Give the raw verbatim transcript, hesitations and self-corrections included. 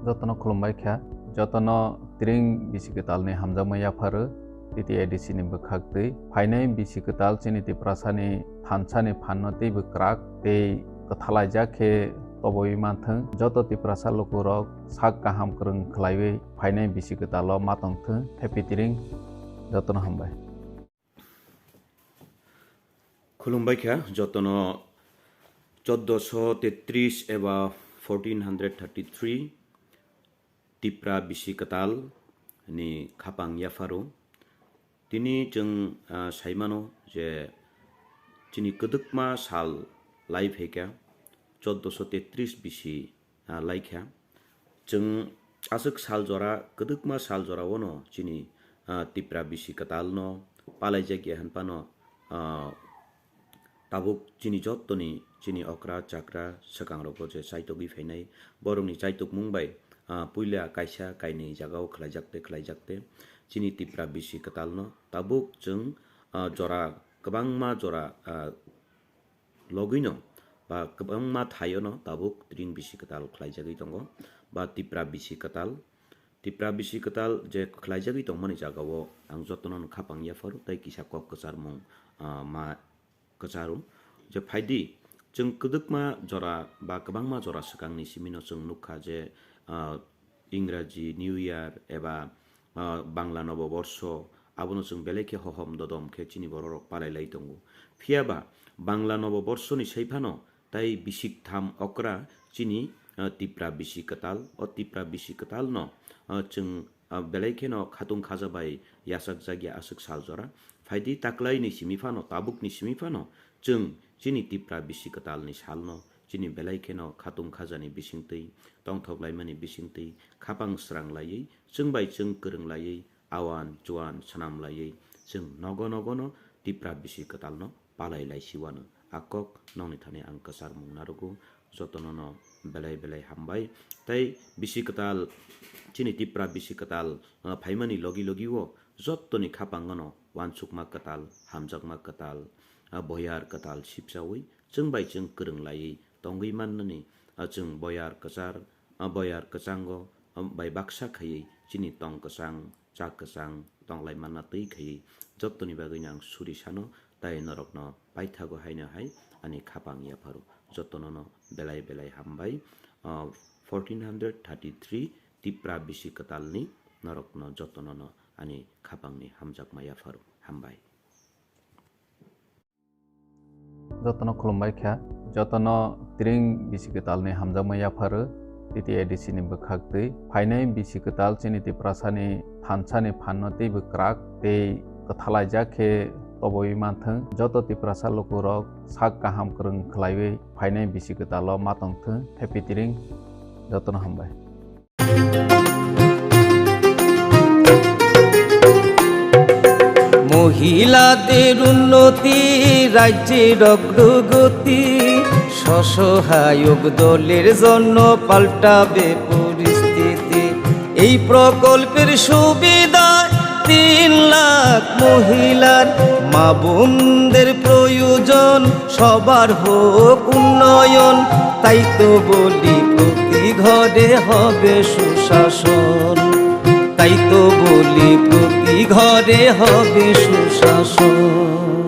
Jotono khulumbai kha, jotono tring bisi kwtalni hamjakma yapharo T T A D C ni bwkhak twi. Phainai bisi kwtal chini Tiprasani thansani phanno teibo kwrak tei kwthalaijak khe toboi manthwng. Joto Tiprasa lukurok sak kaham kwrwng khlaiwi phainai bisi kwtalo ma tongthwng. Happy tring, jotono hambai. Khulumbai kha jotono choddoso tetris eba fourteen hundred thirty-three Tipra bisi kwtal ni khapang yapharo. Tini chwng, ah, saimano je chini kwdwkma sal lai phaikha, choddoso tetris bisi ah, laikha. Chwng aswk sal jora, kwdwkma sal jora-o no chini, ah, Tipra bisi kwtal no palaijak ya hwn phano, ah, tabuk chini jottoni chini okra chakra swkang rogo je chaitogwi phainai, borokni chaitokmung bai, ah, puila kaisa kainwi jagao khlaijak te khlaijak te chini Tipra bisi kwtal no tabuk chwng, ah, jora kwbangma jora, ah, logwino ba kwbangma thaiono tabuk tring bisi kwtal khlaijagwi tongo, ba Tipra bisi kwtal. Tipra bisi kwtal je khlaijagwi tongmani jagao ang jotono khapang yapharo tei kisa kok kwcharmung, ah, ma kwcharo. Je phaidi, chwng kwdwkma jora ba kwbangma jora swkangni simino chwng nukha je, ah, Ingraji New Year eba, ah, Bangla Noboborsho, abono chwng belai khe hohom dodom khe chini bororok palai lai tongo. Phiya ba Bangla Noboborshoni sai phano tai bisik tham okra chini, ah, Tipra bisi kwtal, o Tipra bisi kwtal no, ah, chwng, ah, belai kheno khatung khaja bai yachak jak ya aswk sal jora. Phaidi taklaini simi phano, tabukni simi phano chwng chini Tipra bisi kwtalni salno chini belai kheno khatung khajani bisingtwi, tongthok laimani bisingtwi, khapang srang laiwi, chwng bai chwng kwrwng laiwi, awan chuan swnam laiwi, chwng nogo nogono Tipra bisi kwtalno palai lai siwano. A kok nokni thani ang kwcharmung narugo, jotono no belai belai hambai. Tei bisi kwtal, chini Tipra bisi kwtal, ah, phaimani logi logi o jottoni khapango no uansukma kwtal, hamjakma kwtal, ah, boyar kwtal sipchawi, chwng bai chwng kwrwng laiwi tongwi mannani, ah, chwng boyar kwchar, ah, boyar kwchango, ah, bai baksa khaiwi chini tong kwchang, chak kwchang tonglai manna twi khaiwi jottoni bagwino ang suri sano, tai norokno paithago haino hai ani khapang yapharo. Jotono no belai belai hambai. Ah, fourteen hundred thirty-three Tipra bisi kwtalni norokno jotono no ani khapangni hamjakma yapharo. Hambai. Jotono khulumbai kha, jotono tring bisi kwtalni hamjakma yapharo T T A D C ni bwkhak twi. Phainai bisi kwtal chini Tiprasani thansani phanno teibo kwrak tei kwthalaijak khe toboi manthwng. Joto Tiprasa lukurok sak kaham kwrwng khlaiwi phainai bisi kwtalo ma tongthwng. Happy tring, jotono hambai. মহিলাদের উন্নতি, রাজ্যের অগ্রগতি, স্বসহায়ক দলের জন্য পাল্টাবে পরিস্থিতি। এই প্রকল্পের সুবিধায় তিন লাখ মহিলার, মা বোনদের প্রয়োজন, সবার হোক উন্নয়ন। তাই তো বলি প্রতি ঘরে হবে সুশাসন, তাই তো বলি প্রতি ঘরে হবে সুশাসন।